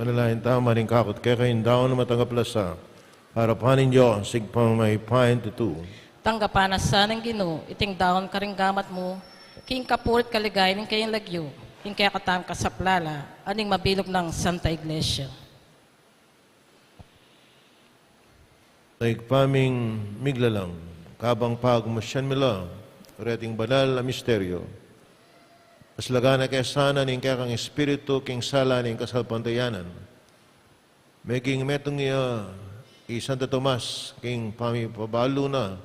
Manalangin tamu, maring kakut keka ing daun a matanggap la sa arapan ning Dios, Ibpang mayupaya king tutu. Tanggapan na sa ning Ginu iting daun karing gamat mu, king kapurian at kaligayan ning kayang lagyu, king kekatamung kasaplalan, at ning mabilug nang Santa Iglesia. Ibpa ming miglalang, kabang pagmusian mi la reting banal a misteryo, paslagan na ke sana ning kekang Espiritu king sala ning kasalpantayanan. Meging metung ya i Santo Tomas king pamipabalu na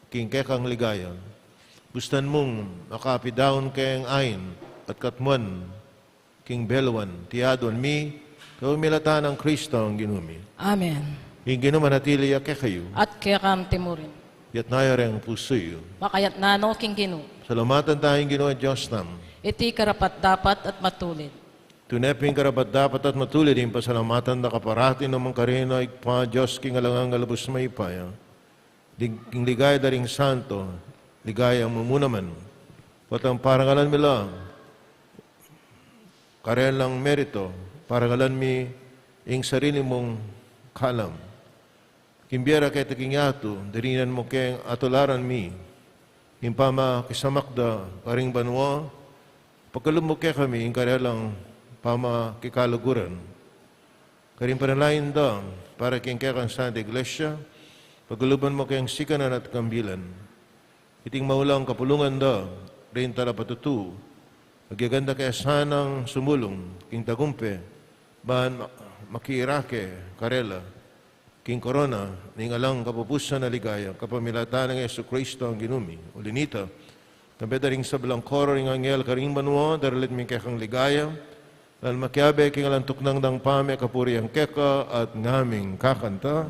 king kekang ligaya. Bustan mung makapidaun keng ain at katmuan king beluan, iti aduan mi kapamilatan nang Kristong Ginu mi. Amen. Ing Ginu manatili ya kekayu. At keka mu rin. Itas yu reng pusu yu. Makatas na no king Ginu. Salamatan taya ing Ginu a Dios tamu. Iti karapat-dapat at matulid. Tune pin karapat-dapat at matulid ing pasalamatan da ka parati naman karin, Ibpa, Dios king alang angga, lubus mayupaya. Lig-, king ligaya da ring santo, ligaya mu naman. Potang parangalan mi la, karelang merito, parangalan mi ing sarili mung kalam. King bie ra keti king yatu, dirinan mu keng atularan mi ing pamakisamak da karing banua, pakalub mu kekami ing karelang pamakikaluguran. Karing panalangin da para king kekang Santa Iglesia, pagkaluban mu keng sikanan at kambilan. Iting maulang kapulungan da ring talapatutu, agyagan da ke sanang sumulung king tagumpe, ban ma-, makirake karela king korona ning alang kapupusan a ligaya, kapamilatan nang Jesucristo a Ginu mi. Uli nita, kambe da ring sablang koro ring anghel karing banua, daralit mi ing kekang ligaya, lalu makiabe king alang tuknang dang pamikapurian keka at ngaming kakanta.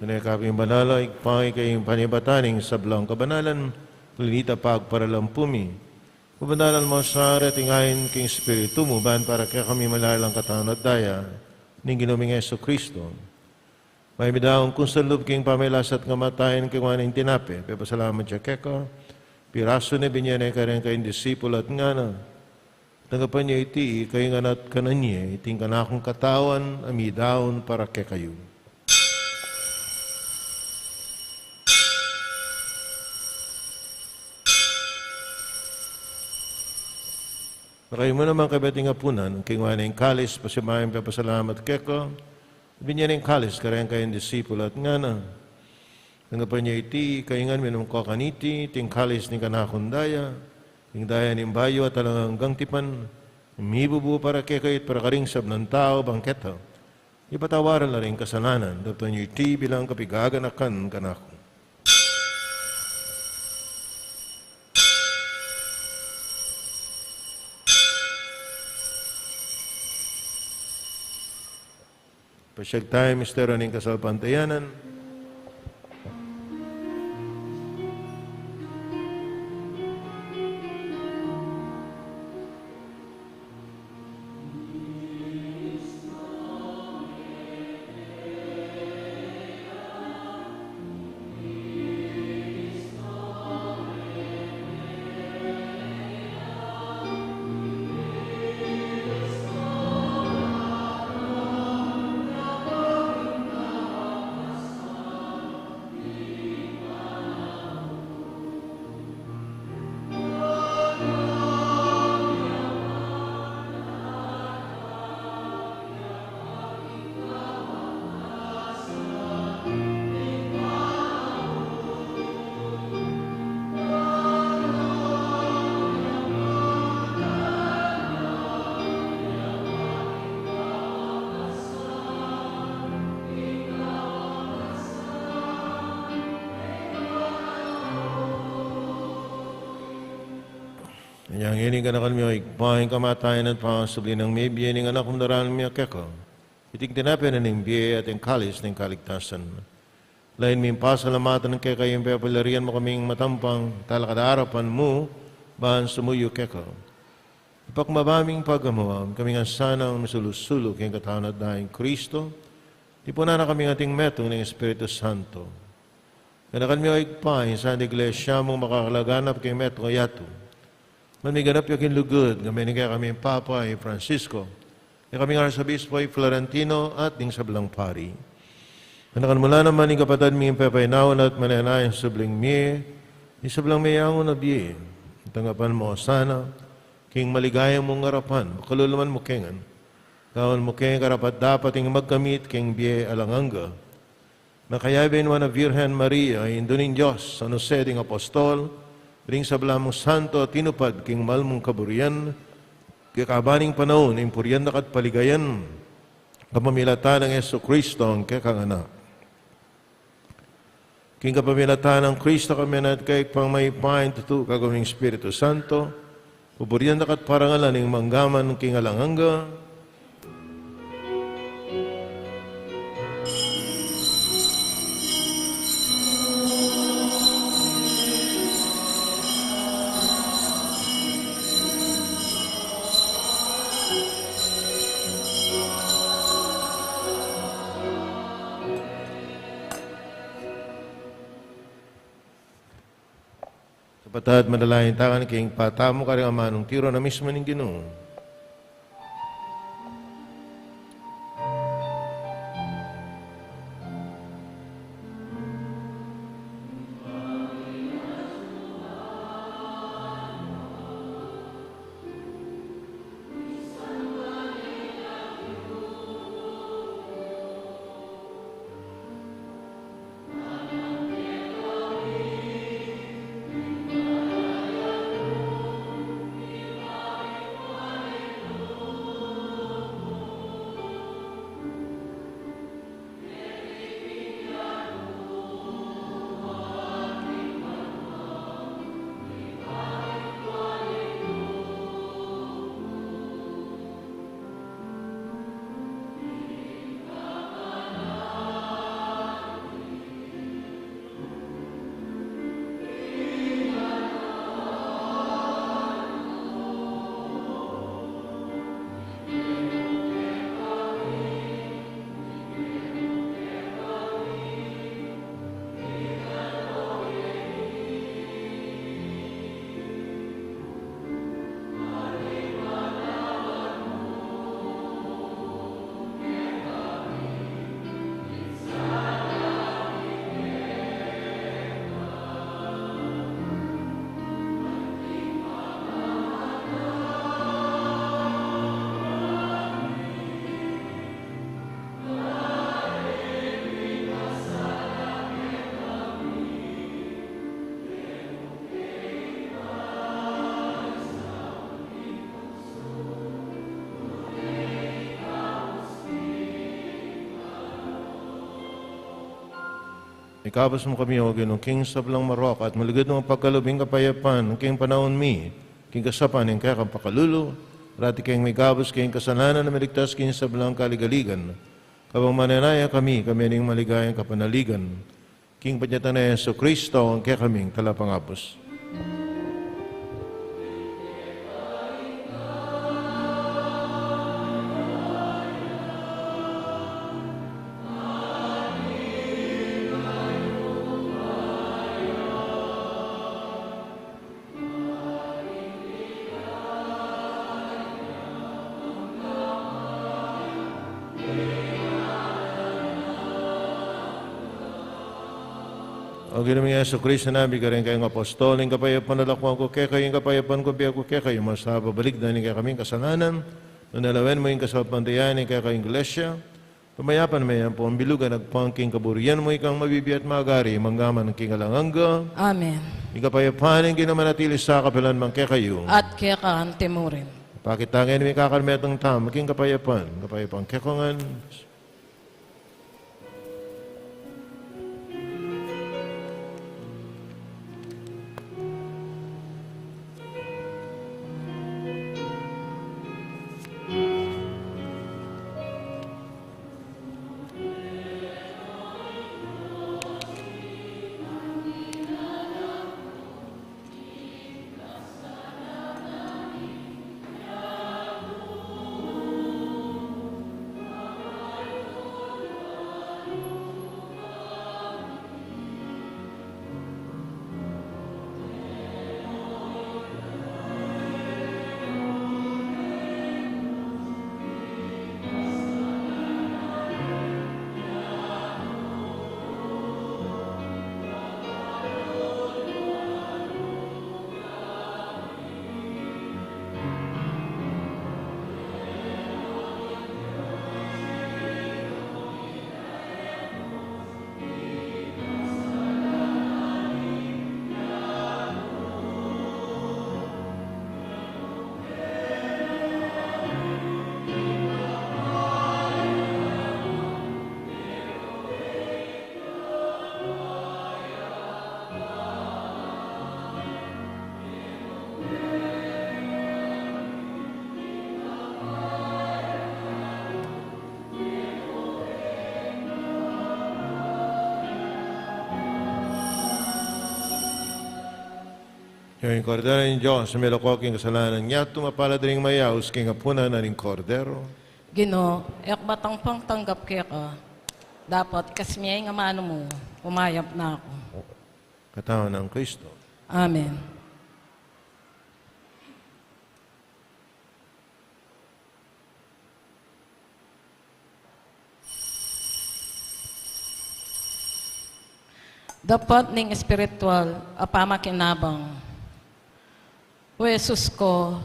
Tune ka pin banal, Ibpa, ika ing panibatan ning sablang kabanalan, uli nita pagparalan pu mi. Pabanalan mu sa reting ain king Espiritu mu, ban para kekami malalang katawan at daya ning Ginu ming Jesucristo. Mayap mi daun kung salub king pamilasa at kamatayan, kinua ne ing tinape, pepasalamat ya keka, pirasu ne, binie ne kareng kayang disipul at ngana: Tanggapan ye iti, kayu ngan at kanan ye, iti ing kanakung katawan a midaun para kekayu. Kayu mu naman kabang apunan, kinua ne ing kalis, pasibayu yang pepasalamat keka, binie ne ing kalis kareng kayang disipul at ngana: Tanggapan ye iti, kayu ngan minum kayu kaniti, iti ing kalis ning kanakung daya, ing daya ning bayu at alang anggang tipan, mibubu para kekayu at para karing sablang tau, ban keta ipatawad la ring kasalanan. Daptan ye iti bilang kapaganakan kanaku. Pasiag taya ing misteryu ning kasalpantayanan. Yang ini ganakan mi, o Ibpa, ing kamatayan at pangasubli nang mie, ning anak mung daralan mi keka. Iting tinape na ning bie at ing kalis ning kaligtasan. Lain ming pasalamatan keka ing pepalarian mu kaming matampang talakad king arapan mu, ban sumuyu keka. Ipakmaba ming pagamuan, kaming asanang misulu-sulu king katawan at daya nang Kristo, tipunan na kaming ating metung ning Espiritu Santo. Ganakan mi, o Ibpa, ing Santa Iglesia mung makakalaganap king metung a yatu. Ban miganap ya king lugud, kami ning kekaming Papa i Francisco, kekaming Arsobispo i Florentino, at ding sablang pari. Ganakan mu la naman ing kapatad ming pepainawa na at manenaya king subling mie, ing sablang meyangu na bie. Tanggapan mu la sana king maligaya mung arapan, pakalulu mu kami ngan. Gawan mu kami karapat-dapat ing magkamit king bie alang angga. Makayabe nuan a Virgen Maria, Indu ning Dios, San Jose ding Apostol, ding sabla mung santo a tinupad king mal mung kaburian, king kekaban ning panaun, ing purian daka at paligayan, kapamilatan nang Jesucristo, ing kekang Anak. King kapamilatan nang Kristo, kami na at kaya, Ibpang mayupaya, tutu, kagum ning Espiritu Santo, pupurian daka at parangalan ning mangga man king alang angga. Kapatad, manalangin tamu king patamu karing amanung tiru na mismu ning Ginu. Ikabus mu kami, O Ginu, king sablang marok at malugud mung pagkalub ing kapayapan king panaun mi, king kasaupan ning kekang pakalulu, parati keng mikabus king kasalanan a miligtas king sablang kaligaligan. Kabang manenaya kami, kami ning maligayang kapanaligan. King panyatang nang Jesucristo, ing kekaming Talapangabus. O Ginu ming Jesucristo, sinabi mu karing kekang apostol, ing kapayapan lakuan ku kekayu, ing kapayapan ku bie ku kekayu, e mu sa babalikdan ing kekaming kasalanan, nune lawen mu ing kasalpantayanan ning kekang Iglesia, pamayapan me ampong bilugan agpang king kaburian mu, ikang mabibie at magari mangga man king alang angga. Amen. Ing kapayapan ning Ginu manatili sa kapilan man kekayu. At keka mu rin. Pakit tamu ngan ing kakarmetung tamu king kapayapan, kapayapan keka ngan. Ing Kordero ning Dios, a milako king kasalanan ning yatu, mapalad ding mayaus king apunan na ning Kordero. Ginu, e ku batang pangtanggap keka, dapot ikas me ing amanu mu, kumayap na ku. Katawan nang Kristo. Amen. Dapot ning espiritual a pamakinabang. O Jesus ku,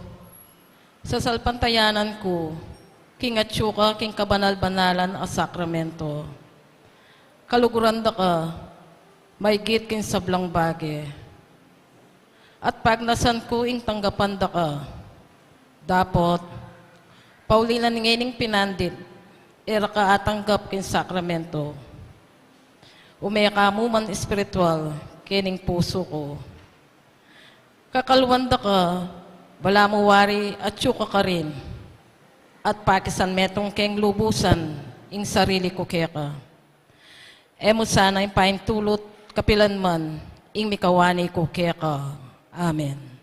sasalpantayanan ku king atyu ka king kabanal-banalan a sakramento. Kaluguran da ka maigit king sablang bage. At pagnasan ku ing tanggapan da ka. Dapot, pauli na ngening pinandit, e ra ka atanggap king sakramento. Ume ka mu man espiritual kening pusu ku. Kakalwan da ka, balamu wari atyu ka karin, at pakisan metung keng lubusan ing sarili ku keka. E mu sana ing paintulut kapilan man ing mikawani ku keka. Amen.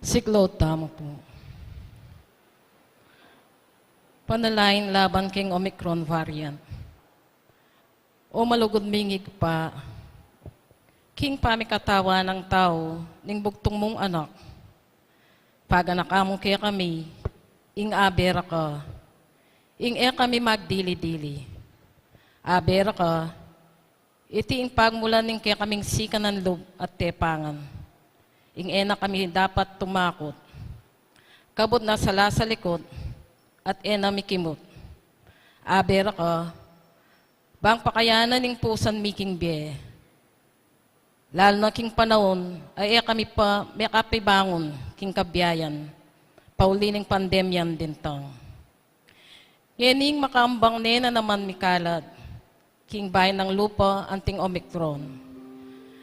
Siklaud tamu pu. Panalangin laban king Omicron variant. O malugud ming Ibpa, king pamikatawan nang tau ning bugtung mung Anak, paganakan mu kekami ing abe ra ka, ing e kami magdili-dili. Abe ra ka, iti ing pagmulan ning kekaming sikanan lub at tepangan, ing e na kami dapat tumakut, kabud na salasalikut at e na mikimut. Abe ra ka, bang pakayanan ing pusan mi king bie, lalu na king panaun a e kami pa mekapibangun king kabiayan, pauli ning pandemyang dintang. Ngening makambang ne na naman mikalat king bayu nang lupa anting Omicron,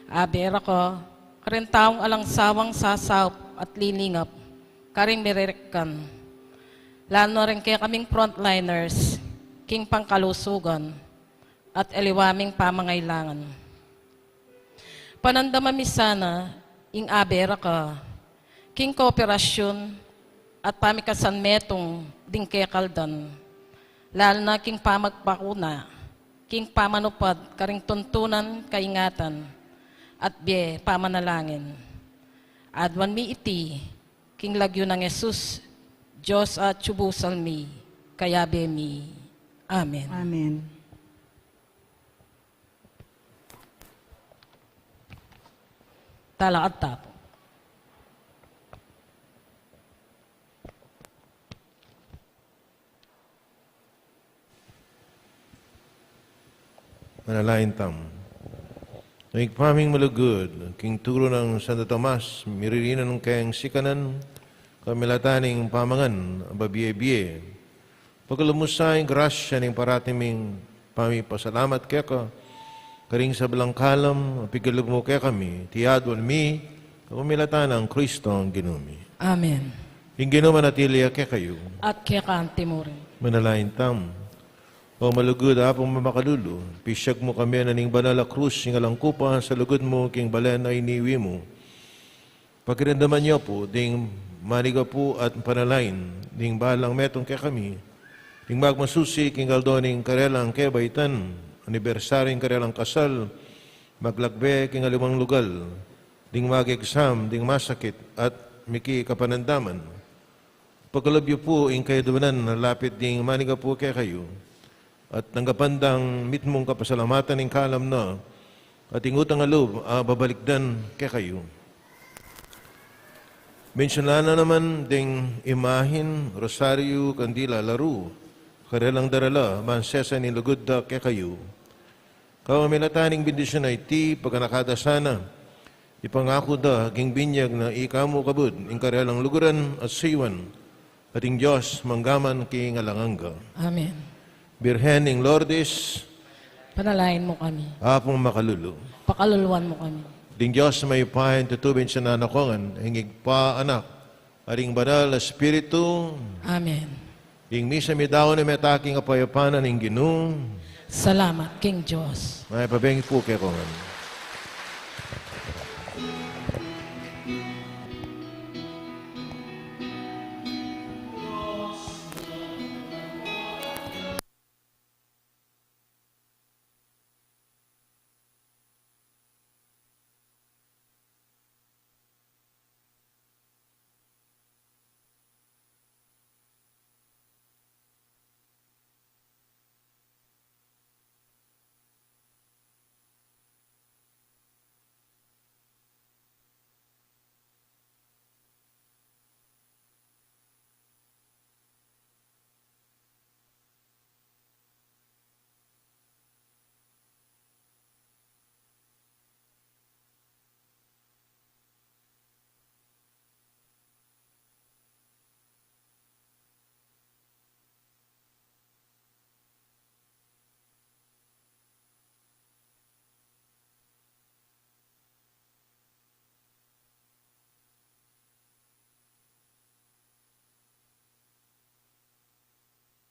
abe ra ka karing taung alang sawang sasaup at lilingap karing mererekkan, lalu na ring kekaming frontliners king pangkalusugan at aliwa ming pamangailangan. Panandaman mi sana ing abe ra ka king kooperasyun at pamikasan metung ding kekaldan, lalu na king pamagbakuna, king pamanupad karing tuntunan kaingatan at bie pamanalangin. Aduan mi iti king lagyu nang Jesus, Dios a atsu busal mi, kayabe mi. Amen. Amen. Talakad ta pu. Manalangin tamu. Ing Ibpa ming malugud, king turu nang Santo Tomas, miririnan keng sikanan, kamilatan ning pamangan a babie-bie. Pakalub mu sa ing grasya ning parati ming pamipasalamat keka, karing sablang kalam a pikalub mu kekami, iti aduan mi, kapamilatan nang Kristong Ginu mi. Amen. Ing Ginu manatili ya kekayu. At keka anti mu rin. Manalangin tamu. O malugud Apung mamakalulu, pisyag mu kami na ning banal a krus ing alang kupa salugud mu king balen a iniwi mu. Pakiramdaman yu pu ding manigapu at panalangin ding balang metung kekami, ding magmasusi king aldo ning karelang kebaitan, anibersaryu ning karelang kasal, maglakbe king aliwang lugal, ding mag-exam, ding masakit at miki kapanandaman. Pakalub yu pu ing kayadwanan a lapit ding manigapu kekayu, at tanggapan dang mitmung kapasalamatan ing kalam na, at ing utang a lub a babalikdan kekayu. Mensyunan na naman ding imahin, rosaryu, kandila, laru, karelang darala, ban sesa ning lugud da kekayu. Kapamilatan ning bendisyun a iti, paganaka da sana, ipangaku da king binyag na ika mu kabud ing karelang luguran at suyuan, at ing Dios manggaman king alang angga. Amen. Birhen ning Lourdes, panalangin mu kami. Apung makalulu, pakaluluan mu kami. Ding Dios mayupaya, ing tutubi ning sinanan a kongan, ing Ibpa, Anak, at ing Banal a Espiritu. Amen. Ing misa midaun na, mete king kapayapan ning Ginu. Salamat king Dios. Mayap a beng pu kekongan.